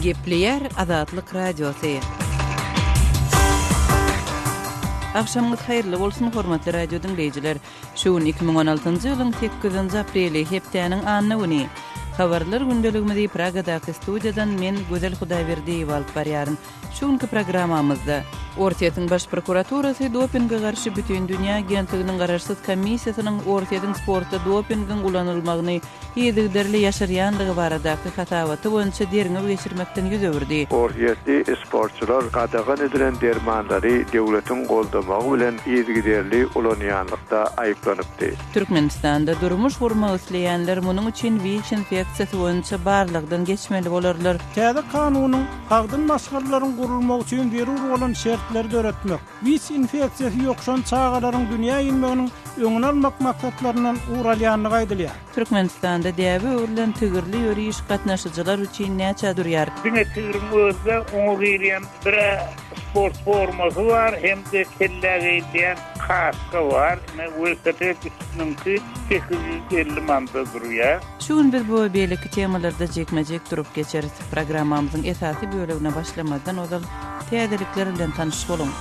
Gepleýär Azatlyk Radiosy. Agşamyňyz haýyrly bolsun, hormatly radio diňleýjiler! Şu gün 2016-njy ýylyň sekizinji apreli, hepdäniň anna güni. Habarlar gündeligimizi Pragadaky studiýadan men, Gözel Hudaýberdiýewa alyp barýaryn. Şu günki programmamyzda, Orsýetiň Baş prokuraturasy dopinge garşy Bütindünýä agentliginiň garaşsyz komissiýasynyň Orsýetiň sportda dopingiň ulanylmagyny yzygiderli ýaşyrýandygy baradaky hasabaty boýunça derňew geçirmekden ýüz öwürdi. Orsýetli sportçylar gadagan edilen dermanlary döwletiň goldamagy bilen yzygiderli ulanýanlykda aýyplanypdy. Türkmenistanda durmuş gurmak isleýänler munuň üçin WIÇ infeksiýasy boýunça barlagdan geçmeli bolarlar. Täze kanunyň sagdyn maşgalalaryň gurulmagy üçin zerur bolan şertleri döretmek, Wiç infeksiýasy ýokuşan çagalaryň dünýä inmeginiň öňüni almak maksatlaryndan ugur alýandygy aýdylýar. Türkmenistanda däbe öwrülen tigirli ýöriş gatnaşyjylar üçin näçä durýar? Diňe tigriň özi-de oňa girýän bir-ä sport formasy bar hem-de kellä geýilýän kaska bar. Ine, welosiped üstüniňki 850 manada durýar. Şu gün biz bu we beýleki temalarda jikme-jik durup geçeris. Programmamyzyň esasy bölegine başlamazdan ozal täzelikler bilen tanyş boluň.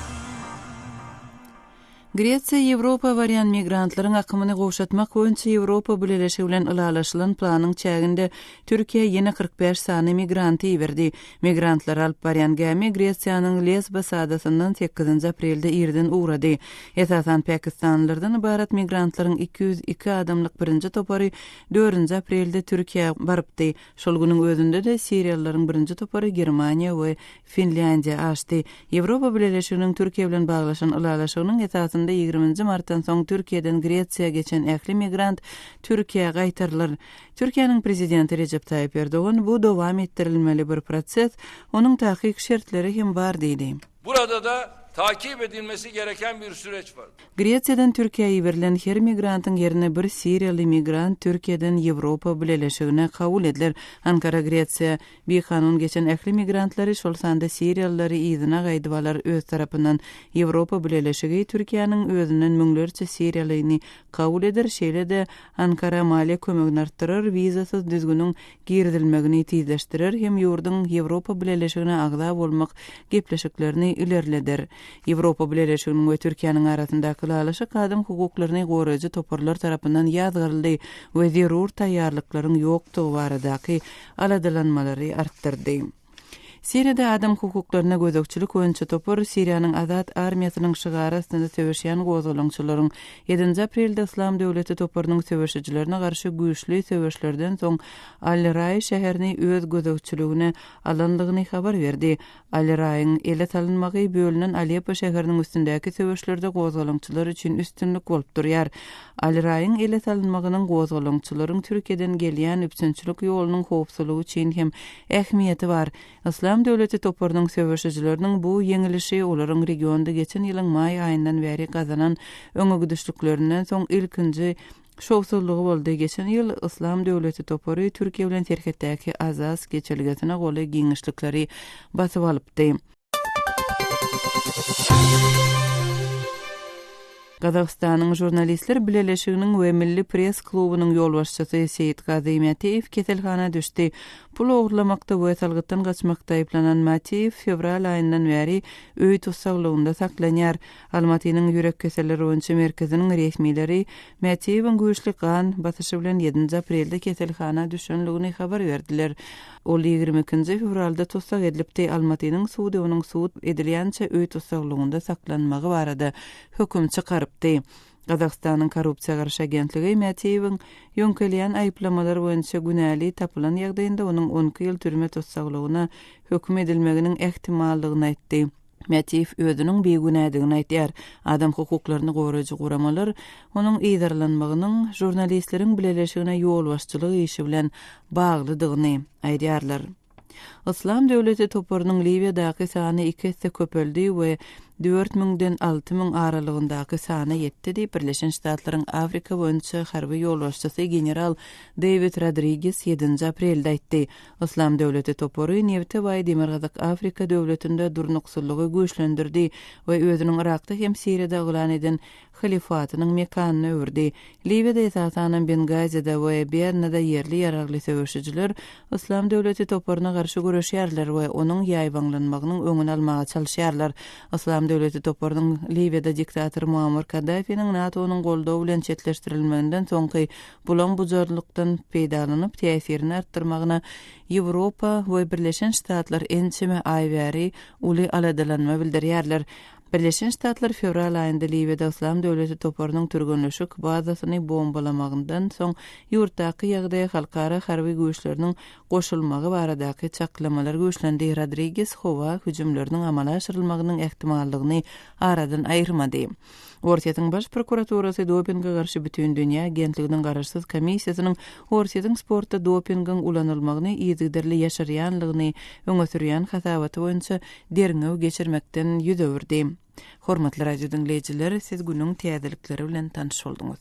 Gresiýa Ýewropa barýan migrantlaryň akymyny gowşatmak boýunça Ýewropa Bileleşigi bilen ylalaşylan planyň çäginde Türkiýä ýene 45 sany migranty iberdi. Migrantlary alyp barýan gämi Gresiýanyň Lesbos adasyndan sekizinji aprelde irden ugrady. Esasan pakistanlylardan ybarat migrantlaryň 202 adamlyk birinji topary dördünji aprelde Türkiýä barypdy. Şol günüň özünde-de siriýalylaryň birinji topary Germaniýa we Finlýandiýa aşdy. Ýewropa Bileleşiginiň Türkiýe bilen baglaşan ylalaşygynyň esasynda ýigriminji martdan soň Türkiýeden Gresiýa geçen ähli migrant Türkiýä gaýtarylar. Türkiýäniň prezidenti Rejep Taýyp Erdogan bu dowam etdirilmeli bir proses, onuň takyk şertleri hem bar diýdi. Burada-da takip edilmesi gereken bir süreç var. Gresiýadan Türkiýä iberilen her migrantyň ýerine bir siriýaly migrant Türkiýeden Ýewropa Bileleşigine kabul ediler. Ankara Gresiýa bikanun geçen ähli migrantlary, şol sanda siriýalylary yzyna gaýdyp alar. Öz tarapyndan Ýewropa Bileleşigi Türkiýäniň özünden müňlerçe siriýalyny kabul eder, şeýle-de Ankara maliýe kömegini artdyrar, wizasyz düzgüniň girizilmegini tizleşdirer hem ýurduň Ýewropa Bileleşigine agza bolmak gepleşiklerini ilerleder. Ýewropa Bileleşiginiň we Türkiýäniň arasyndaky ylalaşyk adam hukuklaryny goraýjy toparlar tarapyndan ýazgaryldy we zerur taýýarlyklaryň ýokdugy baradaky aladalanmalary artdyrdy. Siriýada adam hukuklaryna gözegçilik boýunça topar Siriýanyň Azat armiýasynyň şygary astynda söweşýän gozgalaňçylaryň ýedinji aprelde Yslam döwleti toparynyň söweşijilerine garşy güýçli söweşlerden soň Al-Raý şäherini öz gözegçiligine alandygyny habar berdi. Al-Raýyň ele salynmagy bölünen Aleppo şäheriniň üstündäki söweşlerde gozgalaňçylar üçin üstünlik bolup durýar. Al-Raýyň ele salynmagynyň gozgalaňçylaryň Türkiýeden gelýän üpjünçilik ýolunyň howpsuzlygy üçin hem ähmiýeti bar. Yslam döwleti toparynyň söweşijileriniň bu ýeňilişi olaryň regionda geçen ýylyň maý aýyndan bäri gazanan öňegidişliklerinden soň ilkinji şowsuzlygy boldy. Geçen ýyl Yslam döwleti topary Türkiýe bilen serhetdäki Azaz geçelgesine golaý giňişlikleri basyp alypdy. Gazagystanyň Žurnalistler bileleşiginiň we Milli press klubunyň ýolbaşçysy Seýitgazy Mäteýew keselhana düşdi. Pul ogurlamakda we salgytdan gaçmakda aýyplanan Mäteýew fewral aýyndan bäri öý tussaglygynda saklanýar. Almatynyň ýürek keselleri boýunça merkeziniň resmileri Mätiýewiň güýçli gan basyşy bilen ýedinji aprelde keselhana düşenligini habar berdiler. Ol 22-nji fewralda tussag edilipdi. Almatynyň sudy onuň sud edilýänçä öý tussaglygynda saklanmagy barada höküm çykarypdy. Gazagystanyň korrupsiýa garşy agentligi Mätiýewiň ýöňkelýän aýyplamalar boýunça günäli tapylan ýagdaýynda onuň on iki ýyl türme tussaglygyna höküm edilmeginiň ähtimaldygyny aýtdy. Mätiýew özüniň bigünädigini aýdýar. Adam hukuklaryny goraýjy guramalar onuň yzarlanmagynyň Žurnalistleriň bileleşigine ýolbaşçylyk işi bilen baglydygyny aýdýarlar. Yslam döwleti toparynyň Liwiýadaky sany iki esse köpeldi we 4 müňden 6000 aralygyndaky sana ýetdi diýip, Birleşen Ştatlaryň Afrika boýunça harby ýolbaşçysy general Deýwid Rodriges ýedinji aprelde aýtdy. Yslam döwleti topary nebite baý Demirgazyk Afrika döwletinde durnuksyzlygy güýçlendirdi we özüniň Yrakda hem Siriýada yglan eden halyfatynyň mekanyna öwürdi. Liwiýada, esasanam Bengazide we Bernada ýerli ýaragly söweşijiler Yslam döwleti toparyna garşy göreşýärler we onuň ýaýbaňlanmagynyň öňüni almaga çalyşýarlar. Yslam döwleti toparynyň Liwiýada diktator Muammar Kaddafiniň NATO-nyň goldawy bilen çetleşdirilmeginden soňky bulam-bujarlykdan peýdalanyp täsirini artdyrmagyna Ýewropa we Birleşen Ştatlar ençeme aý bäri uly aladalanma bildirýärler. Birleşen Ştatlar fewral aýynda Liwiýada Yslam döwleti toparynyň türgenleşik bazasyny bombalamagyndan soň ýurtdaky ýagdaýa halkara harby güýçleriniň goşulmagy baradaky çaklamalar güýçlendi. Rodriges howa hüjümleriniň amala aşyrylmagynyň ähtimallygyny aradan aýyrmady. Orsýetiň Baş prokuraturasy Dopinge garşy bütindünýä agentliginiň garaşsyz komissiýasynyň Orsýetiň sportda dopingiň ulanylmagyny yzygiderli ýaşyrýanlygyny öňe sürýän hasabaty boýunça derňew geçirmekden ýüz öwürdi. Hormatly radio diňleýjiler, siz günüň täzelikleri bilen tanyş bolduňyz.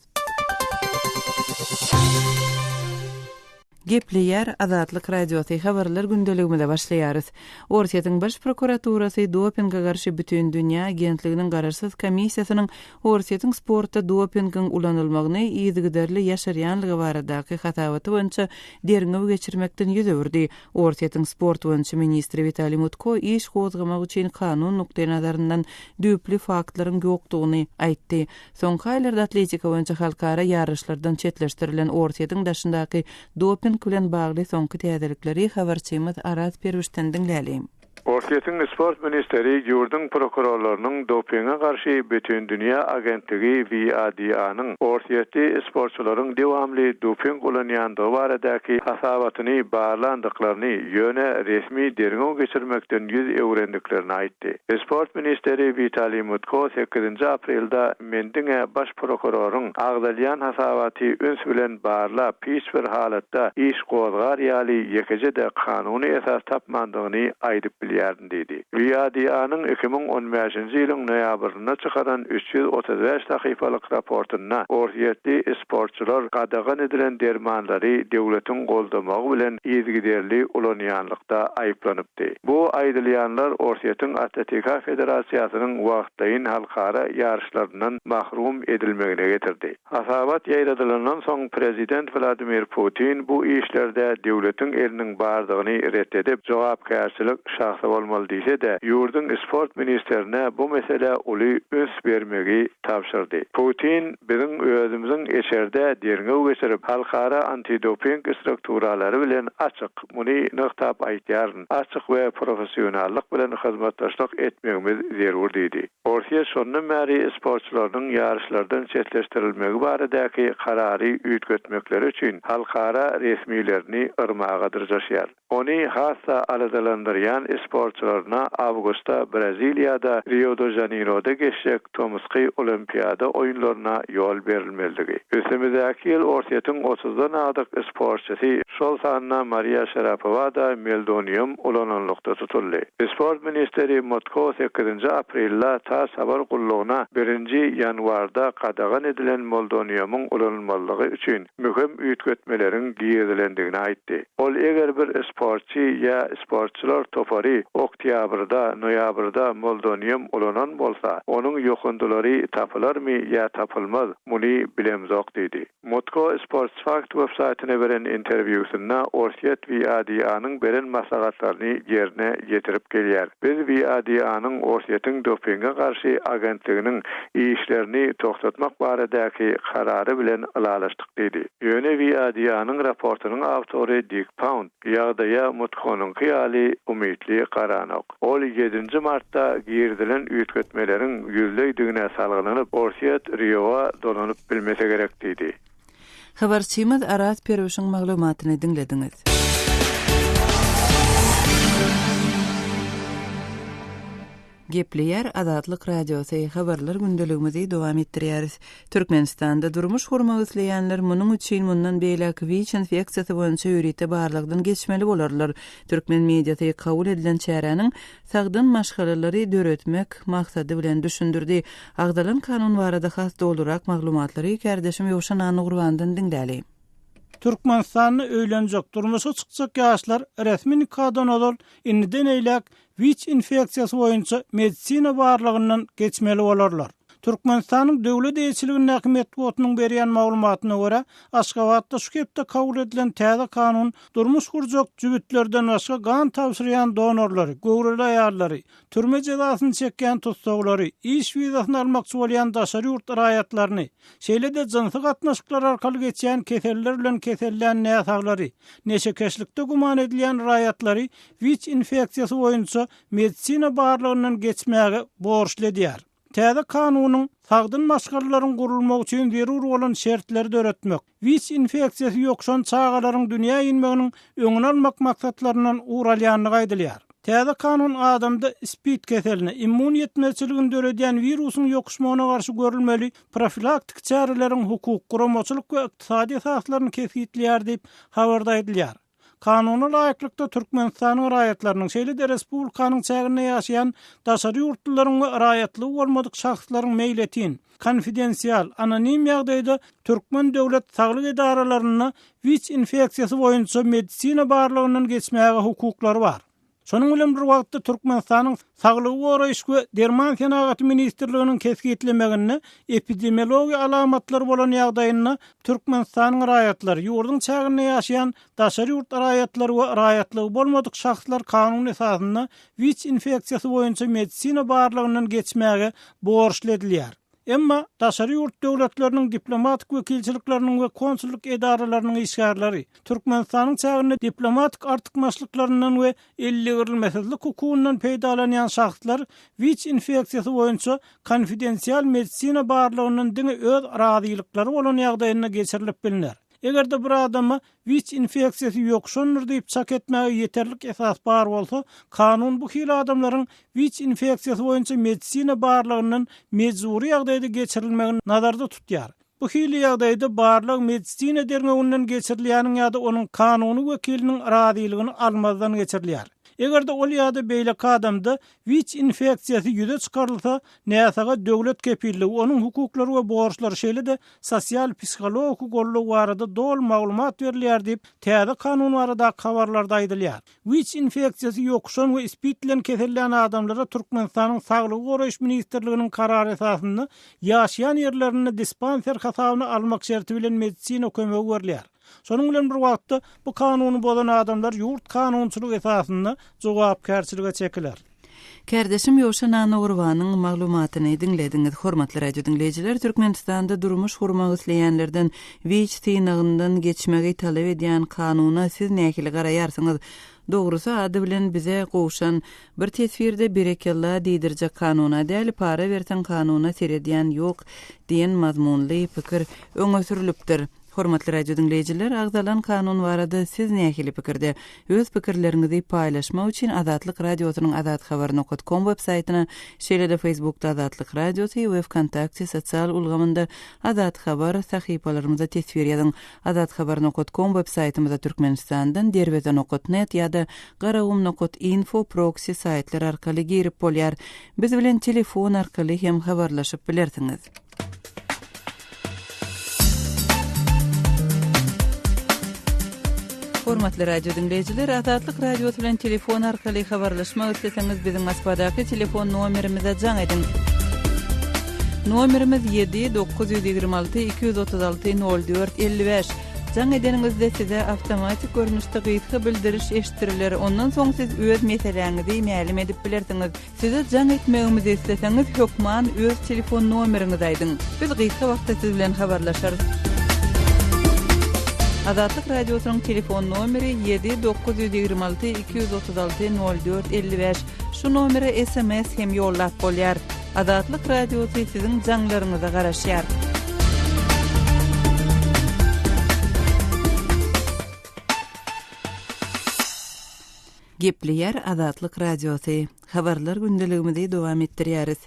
Gepleýär Azatlyk Radiosy, Habarlar gündeligimize başlaýarys. Orsýetiň Baş prokuraturasy Dopinge garşy bütindünýä agentliginiň garaşsyz komissiýasynyň Orsýetiň sportda dopingiň ulanylmagyny yzygiderli ýaşyrýanlygy baradaky hasabaty boýunça derňew geçirmekden ýüz öwürdi. Orsýetiň sport boýunça ministri Witaliý Mutko iş gozgamak üçin kanun nukdaýnazaryndan düýpli faktlaryň ýokdugyny aýtdy. Soňky aýlarda atletika boýunça halkara ýaryşlardan çetleşdirilen Orsýetiň daşyndaky doping bilen bagly soňky täzelikleri habarçymyz Araz Perwişden diňläli. Orsýetiň sport ministri ýurduň prokurorlarynyň dopinge garşy Bütindünýä agentligi WADA-nyň orsýetli sportçylaryň dowamly doping ulanýandygy baradaky hasabatyny barlandyklaryny, ýöne resmi derňew geçirmekden ýüz öwrendiklerini aýtdy. Sport ministri Witaliý Mutko sekizinji aprelde Men diňe baş prokuroryň agzalýan hasabaty üns bilen barlap, hiç bir halatda iş gozgar ýaly ýekeje-de kanuny esas tapmandygyny aýdyp bilýärin diýdi. WADA-nyň 2015-nji ýylyň noýabrynda çykaran 335 sahypalyk raportynda orsýetli sportçylar gadagan edilen dermanlary döwletiň goldamagy bilen yzygiderli ulanýanlykda aýyplanypdy. Bu aýdylýanlar Orsýetiň Atletika federasiýasynyň wagtlaýyn halkara ýaryşlaryndan mahrum edilmegine getirdi. Hasabat ýaýradylandan soň prezident Wladimir Putin bu işlerde döwletiň eliniň bardygyny ret edip, jogapkärçilik şahsy bolmaly diýse-de, ýurduň sport ministrine bu meselä uly üns bermegi tabşyrdy. Putin, Biziň özümiziň içerde derňew geçirip, halkara antidoping strukturalary bilen açyk, Muny nygtap aýtýaryn, açyk we professionallyk bilen hyzmatdaşlyk etmegimiz zerur diýdi. Orsýet şondan bäri sportçylarynyň ýaryşlardan çetleşdirilmegi baradaky karary üýtgetmekleri üçin halkara resmilerini yrmaga dyrjaşýar. Ony has-da aladalandyrýan sportçylaryna awgustda Braziliýada Rio-de-Žaneýroda geçjek tomusky Olimpiada oýunlaryna ýol berilmezligi. Üstümizdäki ýyl Orsýetiň otuzdan agdyk sportçysy, şol sanda Mariýa Şarapowa-da meldonium ulananlykda tutuldy. Sport ministri Mutko sekizinji aprelde tass habar gullugyna birinji ýanwarda gadagan edilen meldoniumyň ulanylmazlygy üçin möhüm üýtgetmeleriň girizilendigini aýtdy. Ol eger bir sportçy ýa sportçylar topary oktýabrda, noýabrda meldonium ulanan bolsa, onuň ýokundylary tapylarmy ýa tapylmaz, muny bilemzok diýdi. Mutko Sportsfakt websaýtyna beren interwýusynda Orsýet WADA-nyň beren maslahatlaryny ýerine ýetirip gelýär. Biz WADA-nyň Orsýetiň dopinge garşy agentliginiň işlerini togtatmak baradaky karary bilen ylalaşdyk diýdi. Ýöne WADA-nyň raportynyň awtory Dik Pound ýagdaýa Mutkonyňky ýaly umytly garanok. Ol ýedinji martda girizilen üýtgetmeleriň ýüzleýdigine salgylanyp, Orsýet Rioa dolanyp bilmese gerek diýdi. Habarçymyz Araz Perwişiň maglumatyny diňlediňiz. Gepleýär Azatlyk Radiosy, Habarlar gündeligimizi dowam etdirýäris. Türkmenistanda durmuş gurmak isleýänler munuň üçin mundan beýläk WIÇ infeksiýasy boýunça ýörite barlagdan geçmeli bolarlar. Türkmen mediasy kabul edilen çäräniň sagdyn maşgalalary döretmek maksady bilen düşündirdi. Agzalan kanun barada has dolurak maglumatlary kärdeşim Ýowşan Annagurbandan diňläli. Türkmenistanda öýlenjek, durmuşa çykjak ýaşlar resmi nikadan ozal indiden eýläk Wiç infeksiýasy boýunça medisina barlagyndan geçmeli bolarlar. Türkmenistanyň döwlet eýeçiligindäki metbugatynyň berýän maglumatyna görä, Aşgabatda şu hepde kabul edilen täze kanun durmuş gurjak jübütlerden başga gan tabşyrýan donorlary, göwreli aýallary, türme jezasyny çekýän tussaglary, iş wizasyny almakçy bolýan daşary ýurt raýatlaryny, şeýle-de jynsy gatnaşyklar arkaly geçýän keseller bilen kesellän näsaglary, neşekeşlikde güman edilýän raýatlary Wiç infeksiýasy boýunça medisina barlagyndan geçmäge borçly edýär. Täze kanunyň sagdyn maşgalalaryň gurulmagy üçin zerur bolan şertleri döretmek, Wiç infeksiýasy ýokuşan çagalaryň dünýä inmeginiň öňüni almak maksatlaryndan ugur alýandygy aýdylýar. Täze kanun adamda spid keseline, immun ýetmezçiligini döredýän wirusyň ýokuşmagyna garşy görülmeli profilaktiki çäreleriň hukuk, guramaçylyk we ykdysady esaslaryny kesgitleýär diýip, habarda aýdylýar. Kanuna laýyklykda, Türkmenistanyň raýatlarynyň, şeýle-de respublikanyň çäginde ýaşaýan daşary ýurtlularyň we raýatlygy bolmadyk şahslaryň meýletin, konfidensial, anonim ýagdaýda türkmen döwlet saglyk edaralarynda Wiç infeksiýasy boýunça medisina barlagyndan geçmäge hukuklary bar. Şonuň bilen bir wagtda, Türkmenistanyň Saglygy goraýyş we derman senagaty ministrliginiň kesgitlemeginde epidemiologiýa alamatlary bolan ýagdaýynda Türkmenistanyň raýatlary, ýurduň çäginde ýaşaýan daşary ýurt raýatlary we raýatlygy bolmadyk şahslar kanun esasynda Wiç infeksiýasy boýunça medisina barlagyndan geçmäge borçly edilýär. Emma daşary ýurt döwletleriniň diplomatik wekilçilikleriniň we konsullyk edaralarynyň işgärleri Türkmenistanyň çäginde diplomatik artykmaçlyklaryndan we eldegrilmesizlik hukugyndan peýdalanýan şahslar Wiç infeksiýasy boýunça konfidensial medisina barlagyndan diňe öz razylyklary bolan ýagdaýynda geçirilip bilner. Eger-de bir adama Wiç infeksiýasy ýokuşandyr diýip çak etmäge ýeterlik esas bar bolsa, kanun bu hili adamlaryň Wiç infeksiýasy boýunça medisina barlagyndan mejbury ýagdaýda geçirilmegini nazarda tutýar. Bu hili ýagdaýda barlag medisina derňewinden geçirilýäniň ýa-da onuň kanuny wekiliniň razylygyny almazdan geçirilýär. Eger-de ol ýa-da beýleki adamda Wiç infeksiýasy ýüze çykarylsa, näsaga döwlet kepilligi, onuň hukuklary we borçlary, şeýle-de sosial-psihologiki goldaw barada doly maglumat berilýär diýip, täze kanun baradaky habarlarda aýdylýar. Wiç infeksiýasy ýokuşan we spid bilen kesellän adamlara Türkmenistanyň Saglygy goraýyş ministrliginiň karary esasynda ýaşaýan ýerlerinde dispanser hasabyna almak şerti bilen medisina kömegi berilýär. Şonuň bilen bir wagtda, bu kanuny bozan adamlar ýurt kanunçylygy esasynda jogapkärçilige çekiler. Kärdeşim Ýowşan Annagurbanyň maglumatyny diňlediňiz. Hormatly radio diňleýjiler, Türkmenistanda durmuş gurmak isleýänlerden Wiç synagyndan geçmegi talap edýän kanuna siz nähili garaýarsyňyz? Dogrusy ady bilen bize gowşan bir teswirde berekella diýdirjek kanuna däl, para berseň kanuna seredýän ýok diýen mazmunly pikir öňe sürlüpdir. Hormatly radio diňleýjiler, agzalan kanun barada siz nähili pikirde? Öz pikirleriňizi paýlaşmak üçin Azatlyk Radiosynyň azathabar nokat kom web saýtyna, şeýle-de Facebookda Azatlyk Radiosy we Wkontakte sosial ulgamynda Azat Habar sahypalarymyza teswir ýazyň. Azathabar nokat kom web saýtymyza Türkmenistandan Derweze nokat net ýa-da Garagum nokat info proksi saýtlar arkaly girip bolýar. Biz bilen telefon arkaly hem habarlaşyp bilersiňiz. Hormatly radio diňleýjiler, Azatlyk Radiosy bilen telefon arkaly habarlaşmak isleseňiz, biziň Moskwadaky telefon nomerimize jaň ediň. Nomerimiz 7 926 236 04 55. Jaň edeniňizde size awtomatik görnüşde gysga bildiriş eşitdiriler. Ondan soň siz öz meseläňizi mälim edip bilersiňiz. Size jaň etmegimizi isleseňiz hökman öz telefon nomeriňizi aýdyň. Biz gysga wagtda siz bilen habarlaşarys. Azatlyk Radiosynyň telefon nomeri 7 926 236 04 55. Şu nomere sms hem ýollap bolýar. Azatlyk Radiosy siziň jaňlaryňyza garaşýar. Gepleýär Azatlyk Radiosy. Habarlar gündeligimizi dowam etdirýäris.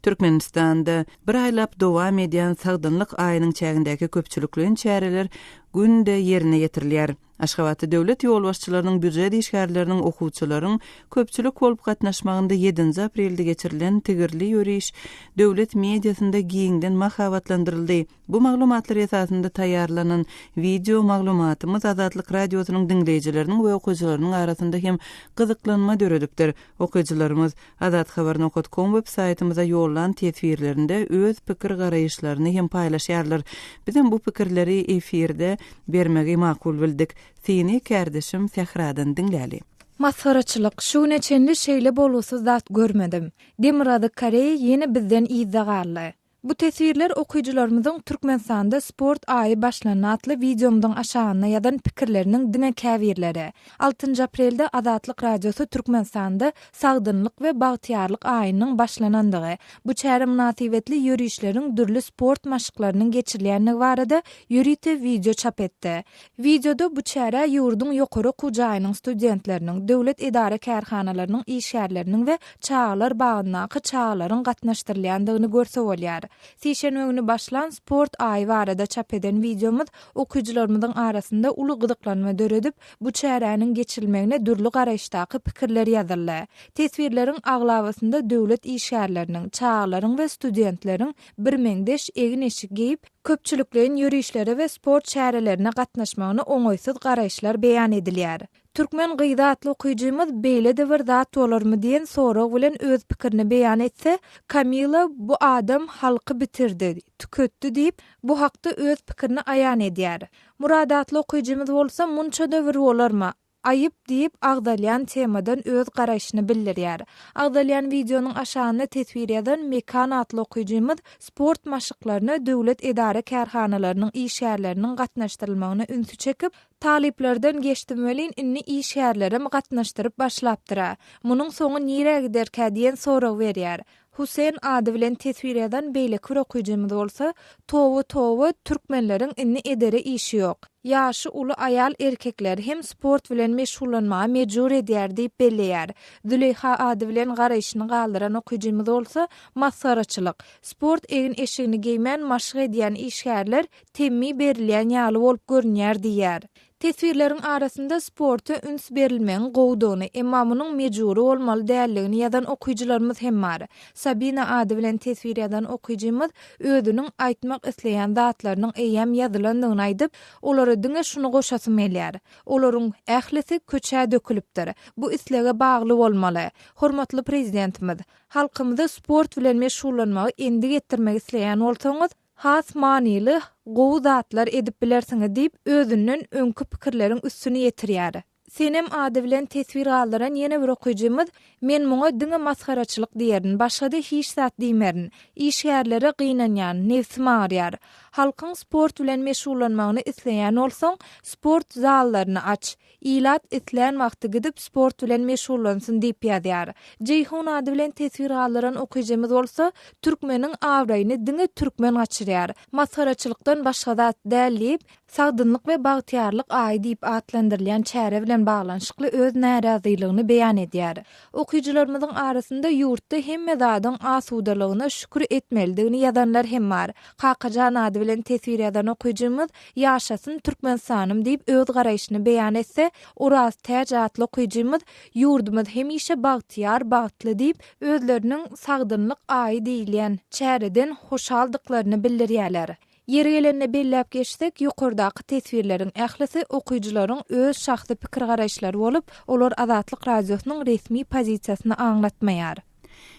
Türkmenistanda bir aýlap dowam edýän Sagdynlyk aýynyň çägindäki köpçülikleýin çäreler günde ýerine ýetirilýär. Aşgabatda döwlet ýolbaşçylarynyň, býujet işgärleriniň, okuwçylaryň köpçülik bolup gatnaşmagynda ýedinji aprelde geçirilen tigirli ýöriş döwlet mediasynda giňden mahabatlandyryldy. Bu maglumatlar esasynda taýýarlanan wideo maglumatymyz Azatlyk Radiosynyň diňleýjileriniň we okyjylarynyň arasynda hem gyzyklanma döredipdir. Okyjylarymyz azathabar nokat kom web saýtymyza ýollan teswirlerinde öz pikir-garaýyşlaryny hem paýlaşýarlar. Bizem bu pikirleri efirde bermegi makul bildik. Syny kärdeşim Sähradan diňläli. Masgaraçylyk, şu güne çenli şeýle bolgusyz zat görmedim. Demirgazyk Koreýa ýene bizden yzda galdy. Bu teswirler okyjylarymyzyň Türkmenistanda sport aýy başlandy atly wideomyzyň aşagynda ýazan pikirleriniň diňe käbirleri. Altynjy aprelde Azatlyk Radiosy Türkmenistanda Sagdynlyk we bagtyýarlyk aýynyň başlanandygy, bu çäre mynasybetli ýörişleriň dürli sport maşklarynyň geçirilýändigi barada ýörite wideo çap etdi. Wideoda bu çärä ýurduň ýokary okuw jaýynyň studentleriniň, döwlet edara-kärhanalarynyň işgärleriniň we çagalar bagyndaky çagalaryň gatnaşdyrylýandygyny görse bolýar. Sişenbe güni başlan sport aýy barada çap eden wideomyz okyjylarymyzyň arasynda uly gyzyklanma döredip, bu çäräniň geçirilmegine dürli garaýyşdaky pikirler ýazyldy. Teswirleriň aglabasynda döwlet işgärleriniň, çagalaryň we studentleriň birmeňzeş egin-eşik geýip, köpçülikleýin ýörişlere we sport çärelerine gatnaşmagyna oňaýsyz garaýyşlar beýan edilýär. Türkmen gyzy atly okyjymyz beýle-de bir zat bolarmy diýen sorag bilen öz pikirini beýan etse, Kamila bu adam halky bitirdi, tüketdi diýip, bu hakda öz pikirini aýan edýär. Murad atly okyjymyz bolsa munça-da bir bolarmy, Aýyp diýip, agzalýan temadan öz garaýşyny bildirýär. Agzalýan wideonyň aşagynda teswir ýazan Mekan atly okyjymyz sport maşyklaryna döwlet edara-kärhanalarynyň işgärleriniň gatnaşdyrylmagyna ünsi çekip, Talyplardan geçdim welin, indi işgärlerem gatnaşdyryp başlapdyr-a. Munuň soňy nirä giderkä diýen sorag berýär. Huseýn ady bilen teswir ýazan beýleki bir okyjymyz bolsa, Toba toba, türkmenleriň indi edere işi ýok. Ýaşy uly aýal erkekleri hem sport bilen meşgullanmaga mejbur edýär diýip belleýär. Züleýha ady bilen garaýşyny galdyran okyjymyz bolsa, Masgaraçylyk. Sport egin-eşigini geýmän maşk edýän işgärler temmi berilýän ýaly bolup görünýär diýýär. Teswirleriň arasynda sporta üns berilmegiň gowudygyny, emma munuň mejbury bolmaly däldigini ýazan okyjylarymyz hem bar. Sabina ady bilen teswir ýazan okyjymyz özüniň aýtmak isleýän zatlarynyň eýýäm ýazylandygyny aýdyp, olara diňe şuny goşasym gelýär. Olaryň ählisi köçä dökülipdir. Bu islege bagly bolmaly. Hormatly Prezidentimiz, halkymyzy sport bilen meşgullanmagy endik etdirmek isleýän bolsaňyz, has manyly, gowy zatlar edip bilersiňiz diýip, özünden öňki pikirleriň üstüni ýetirýär. Senem ady bilen teswir galdyran ýene bir okyjymyz, Men muňa diňe masgaraçylyk diýerin, başga-da hiç zat diýmerin. Işgärlere gynanýan, nebsim agyrýar. Halkyň sport bilen meşgullanmagyny isleýän bolsaň, sport zallaryny aç. Ilat islän wagty gidip sport bilen meşgullansyn diýip ýazýar. Jeýhun ady bilen teswir galdyran okyjymyz bolsa, Türkmeniň abraýyny diňe türkmen gaçyrýar. Masgaraçylykdan başga zat däl diýip, Sagdynlyk we bagtyýarlyk aýy diýip atlandyrylýan çäre bilen baglanyşykly öz närazylygyny beýan edýär. Okyjylarymyzyň arasynda ýurtda hemme zadyň asudalygyna şükür etmelidigini ýazanlar hem bar. Kakajan ady bilen teswir ýazan okyjymyz Ýaşasyn Türkmenistanym diýip öz garaýşyny beýan etse, Oraz Täç atly okyjymyz Ýurdumyz hemişe bagtyýar, bagtly diýip, özleriniň Sagdynlyk aýy diýilýän çäreden hoşaldyklaryny bildirýärler. Ýeri gelende belläp geçsek, ýokardaky teswirleriň ählisi okyjylaryň öz şahsy pikir-garaýyşlary bolup, olar Azatlyk Radiosynyň resmi pozisiýasyny aňlatmaýar.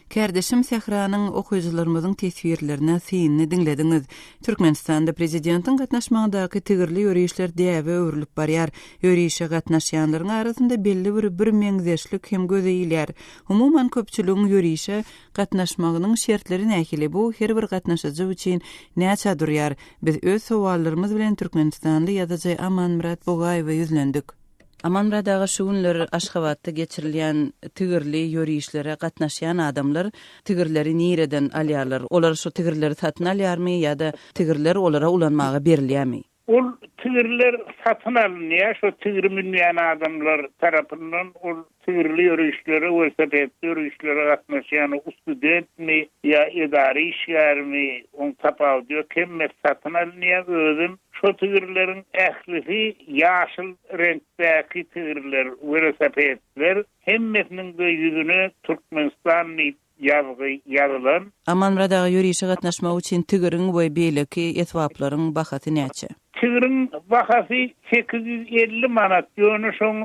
Kärdeşim Sähranyň okyjylarymyzyň teswirlerine synyny diňlediňiz. Türkmenistanda prezidentiň gatnaşmagyndaky tigirli ýörişler däbe öwrülip barýar. Ýörişe gatnaşýanlaryň arasynda belli bir birmeňzeşlik hem göze ilýär. Umuman, köpçüligiň ýörişe gatnaşmagynyň şertleri nähili, bu her bir gatnaşyjy üçin näçä durýar? Biz öz sowallarymyz bilen türkmenistanly ýazyjy Amanmyrat Bogaýewe ýüzlendik. Amanmyrat aga şu günler Aşgabatda geçirilýän tigirli ýörişlere gatnaşýan adamlar tigirleri nireden alýarlar? Olar şu tigirleri satyn alýarmy ýa-da tigirler olara ulanmaga berilýärmi? Ol tigirler satyn alynýar, şo tigri münýän adamlar tarapyndan ol tigirli ýörişlere, welosipedli ýörişlere gatnaşýan o studentmi ýa edara işgärimi, oň tapawudy ýok, hemmesi satyn alynýar. Özem şo tigirleriň ählisi ýaşyl reňkdäki tigirler, welosipedler, hemmesiniň-de ýüzüne Türkmenistan diýip ýazgy ýazylan. Amanmyrat aga ýörişe gatnaşmak üçin tigiriň we beýleki esbaplaryň bahasy näçe? Tigiriň bahasy 850 manat, ýöne şoň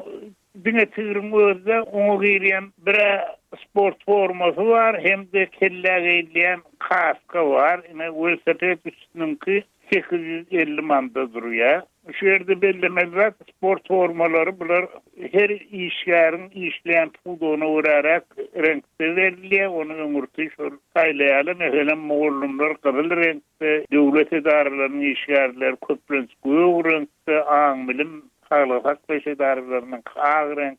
diňe tigiriň özi-de oňa girýän bir-ä sport formasy bar hem-de kellä geýilýän kaska bar. Ine welosiped üstüniňki 850 manada durýar. Şu ýerde bellemeli zat, sport formalary bular her işgäriň işleýän pudagyna göräräk reňkde berilýär, ony öňürti şol saýlaýarlar. Meselem, mugallymlar gyzyl reňkde, döwlet edaralarynyň işgärleri köplenç gök reňkde, aň-bilim, saglygy saklaýyş edaralarynyňky ak reňkde.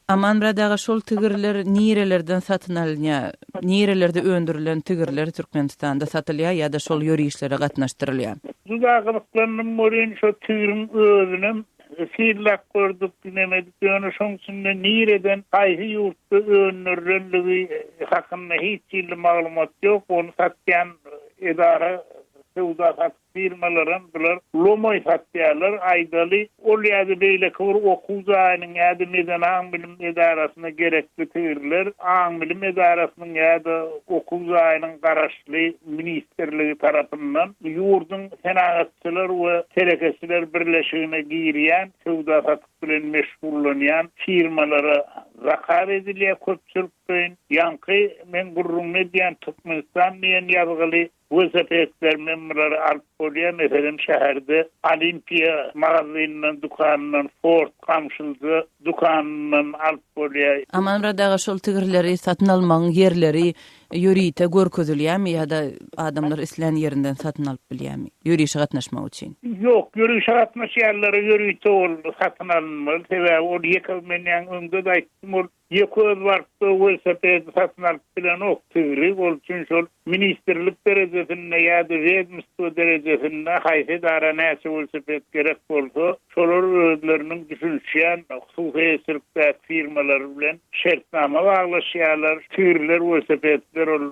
Amanmyrat aga şol tigirler nirelerden satyn alynýar? Nirelerde öndürilen tigirler Türkmenistanda satylýar ýa-da şol ýörişlere gatnaşdyrylýar? Juda gyzyklandym welin şo tigriň özünem synlap gördük neme edip ýöne şoň içinde nireden haýsy ýurtda öndürilenligi hakynda hiç hili maglumat ýok ony satýan edara söwda satyp Firmalaram bular lomaý satýarlar, aýdaly, ol ýa-da beýleki bir okuw jaýynyň ýa-da medeni aň-bilim edarasyna gerekli tigirler aň-bilim edarasynyň ýa-da okuw jaýynyň garaşly ministrligi tarapyndan ýurduň Senagatçylar we telekeçiler birleşigine girýän söwda-satyk bilen meşgullanýan firmalara zakaz edilýär köpçülikleýin. Ýaňky meň gürrüňini edýän Türkmenistan diýen ýazgyly Welosipedler men bulary alyp bolýar, meselem şäherde Olimpiýa magazynyndan, dükanyndan, Ford gamşylja dükanyndan alyp bolýar. Amanmyrat aga şol tigirleri satyn almagyň ýerleri ýörite görkezilýärmi ýa-da adamlar islän ýerinden satyn alyp bilýärmi ýörişe gatnaşmak üçin? Ýok, ýörişe gatnaşýanlara ýörite ol satyn alynmaly, sebäbi ol ýeke men ýaňy öňde-de aýtdym ol Ýeke özi baryp-da welosipedi satyn alyp bilenok, tigri, ol üçin şol ministrlik derejesinde ýa-da wedomstwo derejesinde haýsy edara näçe welosiped gerek bolsa, şolar özleriniň düşünişýän hususy eýeçilikdäki firmalary bilen şertnama baglaşýarlar. Tigriler, welosipedler ol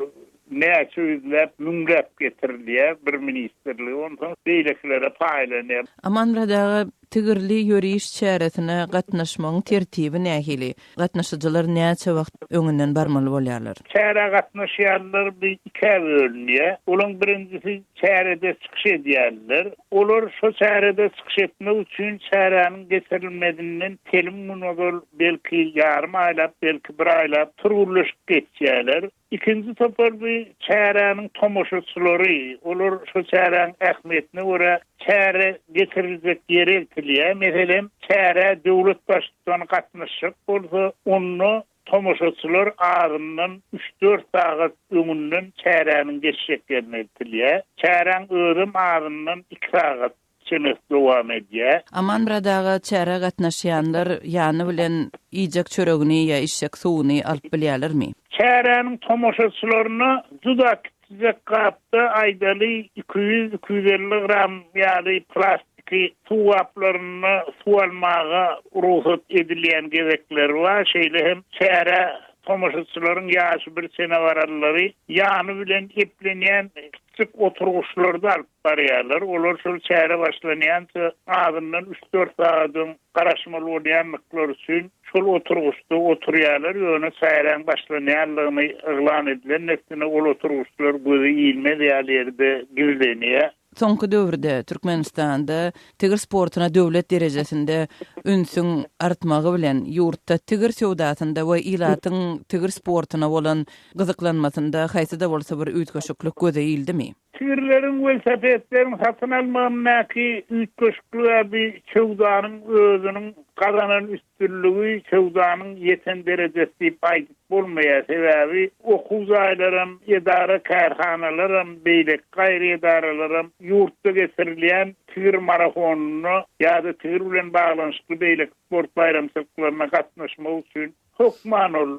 näçe ýüzläp, müňläp getirilýär bir ministrlige, onsoň beýlekilere paýlanýar. Amanmyrat aga, tigirli ýöriş çäresine gatnaşmagyň tertibi nähili? Gatnaşyjylar näçe wagt öňünden barmaly bolýarlar? Çärä gatnaşýanlar bir ikä bölünýär. Olaň birinjisi çärede çykyş edýänler. Olar şo çärede çykyş etmek üçin çäräniň geçirilmezinden telim gün ozal, belki ýarym aýlap, belki bir aýlap türgünleşik geçýärler. Ikinji topar bu çäräniň tomaşaçylary, olar şo çäräniň ähmiýetine görä çäre geçiriljek ýere eltilýär. Meselem, çärä döwlet baştutany gatnaşjak bolsa, onda tomaşaçylar azyndan üç-dört sagat öňünden çäräniň geçjek ýerine eltilýär. Çäräň özem azyndan iki sagat çemesi dowam edýär. Amanmyrat aga, çärä gatnaşýanlar ýany bilen iýjek çöregini ýa içjek suwuny alyp bilýärlermi? Çäräniň tomaşaçylaryna juda kiçijek gapda, aýdaly, 200, 250 gram ýaly plastiki suw gaplarynda suw almaga rugsat edilýän gezekleri bar. Şeýle hem çärä tomaşaçylaryň ýaşy bir çene baranlary ýany bilen eplenýän kiçijik oturgyçlary-da alyp barýarlar. Olar şol çäre başlanýança azyndan üç-dört sagat öň garaşmaly bolýandyklary üçin şol oturgyçda oturýarlar. Ýöne çäräň başlanýanlygyny yglan edilen dessine ol oturgyçlar göze ilmez ýaly ýerde gizlenýär. Soňky döwürde Türkmenistanda tigir sportuna döwlet derejesinde ünsüň artmagy bilen, ýurtda tigir söwdasynda we ilatyň tigir sportuna bolan gyzyklanmasynda haýsy-da bolsa bir üýtgeşiklik göze ildimi? Tigirleriň, welosipedleriň satyn almagyndaky üýtgeşiklig-ä bi söwdanyň özüniň. gazanan üstünligi söwdanyň ýeten derejesi diýip aýdyp bolmaýar. Sebäbi okuw jaýlaram, edara-kärhanalaram, beýleki gaýry edaralaram ýurtda geçirilýän tigir marafonyna ýa-da tigir bilen baglanyşykly beýleki sport baýramçylyklaryna gatnaşmak üçin Hökman ol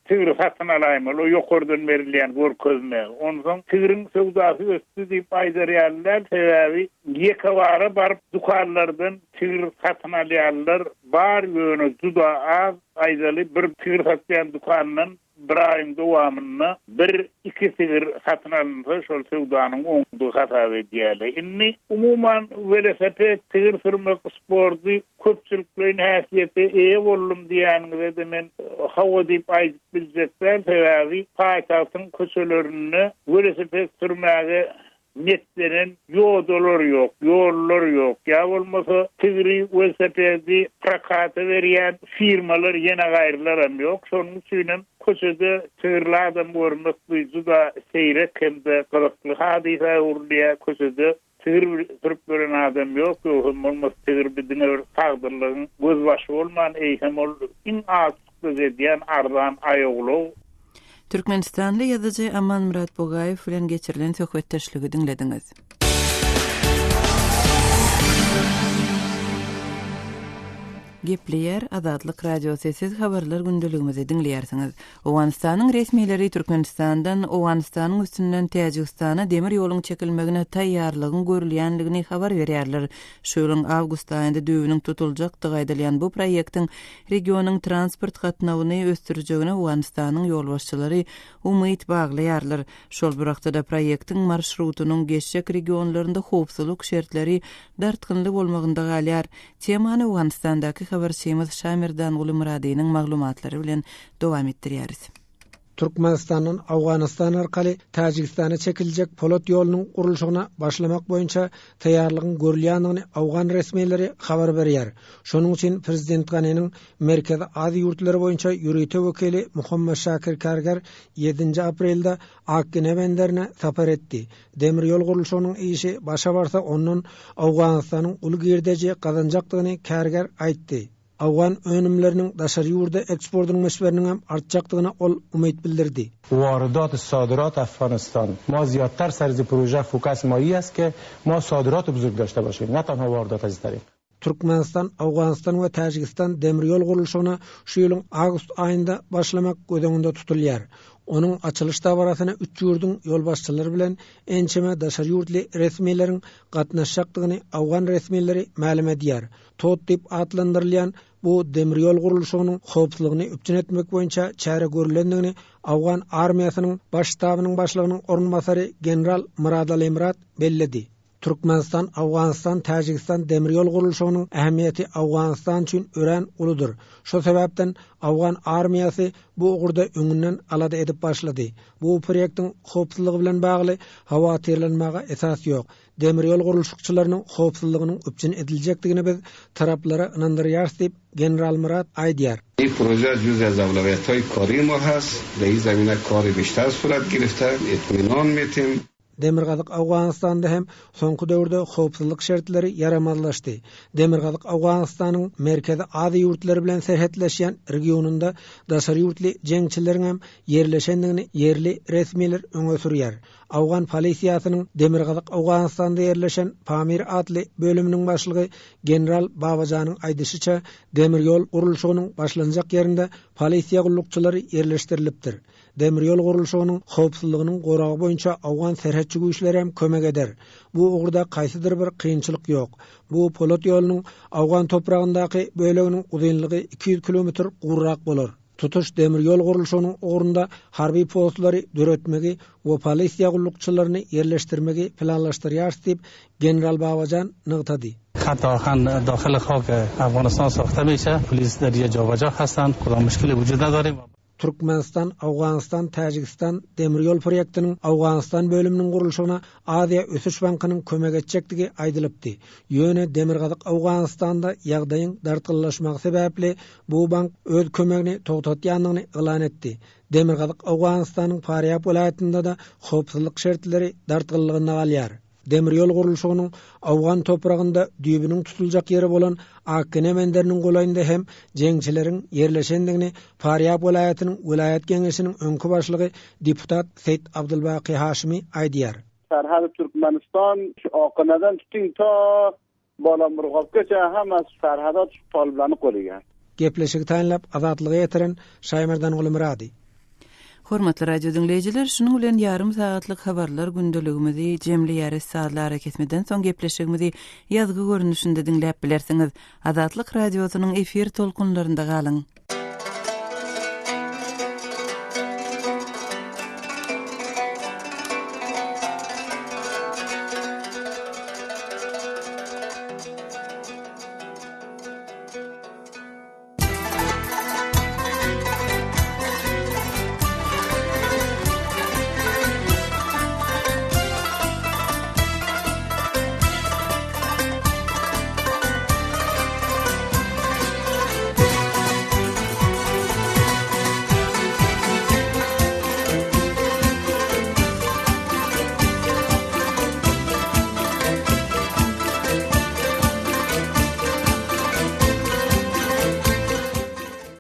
tigri satyn alaýmaly, o ýokardan berilýän görkezme. Onsoň tigriň söwdasy ösdi diýip aýdar ýaly däl, sebäbi ýekebara baryp dükanlardan tigir satyn alýanlar bar, ýöne juda az, aýdaly bir tigir satýan dükandan bir aýyň dowamynda bir, iki tigir satyn alynsa şol söwdanyň oňdugy hasap edýärler. Indi umuman welosiped, tigir sürmek sporty Köpçülikleýin häsiýete eýe boldum diýýäniňize-de men hawa diýip aýdyp biljek däl, sebäbi paýtagtyň köçelerinde welosiped sürmäge niýetlenen ýodalar ýok, ýollar ýok, ýa bolmasa tigri, welosipedi prokata berýän firmalar ýene gaýrylaram ýok. Şonuň üçinem köçede tigirli adam görmek bu juda seýrek hem-de gyzykly hadysa öwrülýär. Köçede Tigir sürüp ýören adam ýok, ýogsam bolmasa tigir bi diňe bir sagdynlygyň gözbaşy bolman, eýsem ol iň az çykdajy edýän arzan aýagulag. Türkmenistanly ýazyjy Amanmyrat Bugaýew bilen geçirilen söhbetdeşligi diňlediňiz. Gepleýär Azatlyk Radiosy, siz habarlar gündeligimizi diňleýärsiňiz. Owganystanyň resmileri Türkmenistandan Owganystanyň üstünden Täjigistana demir ýoluň çekilmegine taýýarlygyň görülýänligini habar berýärler. Şu ýylyň awgust aýynda düýbüniň tutuljakdygy aýdylýan bu proýektiň regionyň transport gatnawyny ösdürjegine Owganystanyň ýolbaşçylary umyt baglaýarlar. Şol bir wagtda-da proýektiň marşrutynyň geçjek regionlarynda howpsuzlyk şertleri dartgynly bolmagynda galýar. Temany Owganystandaky habarçymyz Şamerdanguly Myradynyň maglumatlary bilen dowam etdirýäris. Türkmenistandan Owganystan arkaly Täjigistana çekiljek polat ýolunyň gurluşygyna başlamak boýunça taýýarlygyň görülýändigini owgan resmileri habar berýär. Şonuň üçin prezident Ganiniň Merkezi Aziýa ýurtlary boýunça ýörite wekili Muhammad Şakir Kargar ýedinji aprelde Akgine benderine sapar etdi. Demir ýol gurluşygynyň işi başa barsa ondan Owganystanyň uly girdeji gazanjakdygyny Kärger aýtdy. Owgan önümleriniň daşary ýurda eksportynyň möçberiniň hem artjakdygyna ol umyt bildirdi. Waridot sadirat Afghanistan ma ziyadtar sar zi proje fokus ma i ast ke ma sadirat buzurg dashte bashim na tanha waridot az tariq. Türkmenistan, Owganystan we Täjigistan demir ýol gurluşygyna şu ýylyň awgust aýynda başlamak göz öňünde tutulýar. Onuň açylyş dabarasyna üç ýurduň ýolbaşçylary bilen ençeme daşary ýurtly resmileriň gatnaşjakdygyny owgan resmileri mälim edýär. Tot diýip atlandyrylýan bu demir ýol gurluşygynyň howpsuzlygyny üpjün etmek boýunça çäre görülendigini owgan armiýasynyň Baş ştabynyň başlygynyň orunbasary general Myradali Myrat belledi. Türkmenistan, Owganystan, Täjigistan demir ýol gurluşygynyň ähmiýeti Owganystan üçin örän uludyr. Şo sebäpden owgan armiýasy bu ugurda öňünden alada edip başlady. Bu proýektiň howpsuzlygy bilen bagly howatyrlanmaga esas ýok. Demir ýol gurluşykçylarynyň howpsuzlygynyň üpjün ediljekdigine biz taraplary ynandyrýarys diýip, general Myrat aýdýar. In proje juz az awlawiyathay kari ma hast, da in zamina kari biştar surat girifte, itminan mitim. Demirgazyk Owganystanda hem soňky döwürde howpsuzlyk şertleri ýaramazlaşdy. Demirgazyk Owganystanyň Merkezi Aziýa ýurtlary bilen serhetleşýän regionynda daşary ýurtly jeňçileriň hem ýerleşendigini ýerli resmiler öňe sürýär. Owgan polisiýasynyň Demirgazyk Owganystanda ýerleşen Pamir atly bölüminiň başlygy general Babajanyň aýdyşyça, demir ýol gurluşygynyň başlanjak ýerinde polisiýa gullukçylary ýerleşdirilipdir. Demir ýol gurluşygynyň howpsuzlygynyň goragy boýunça owgan serhetçi güýçleri hem kömek eder. Bu ugurda haýsydyr bir kynçylyk ýok. Bu polat ýolunyň owgan topragyndaky böleginiň uzynlygy 200 kilometr guryrak bolar. Tutuş demir ýol gurluşygynyň ugrunda harby postlary döretmegi we polisiýa gullukçylaryny ýerleşdirmegi planlaşdyrýarys diýip, general Babajan nygtady. Hat ahan dahyl hak Afganistan sahte mişe, polis der ýe jabaja hasan, kudam muşkili wujud nadarim. Türkmenistan, Owganystan, Täjigistan demir ýol proýektiniň Owganystan bölüminiň gurluşygyna Aziýa ösüş bankynyň kömek etjekdigi aýdylypdy. Ýöne Demirgazyk Owganystanda ýagdaýyň dartgynlaşmagy sebäpli bu bank öz kömegini togtatýandygyny yglan etdi. Demirgazyk Owganystanyň Farýab welaýatynda-da howpsuzlyk şertleri dartgynlygynda galýar. Demir ýol gurluşygynyň owgan topragynda düýbüniň tutuljak ýeri bolan Akgene menderiniň golaýynda hem jeňçileriň ýerleşendigini Farýab welaýatynyň welaýat geňeşiniň öňki başlygy deputat Seýit Abdulbaky Haşymy aýdýar. Serhedi Türkmenistan şu Akgyneden tutyň ta Balamurgapgaça hemmesi serheda şu talyplany goraýar. Gepleşigi taýynlap Azatlyga ýetiren Şaýmerdanguly Myrady. Hormatly radio diňleýjiler, şunuň bilen ýarym sagatlyk habarlar gündeligimizi jemleýäris. Sazly arakesmeden soň gepleşigimizi ýazgy görnüşinde diňläp bilersiňiz. Azatlyk Radiosynyň efir tolkunlarynda galyň!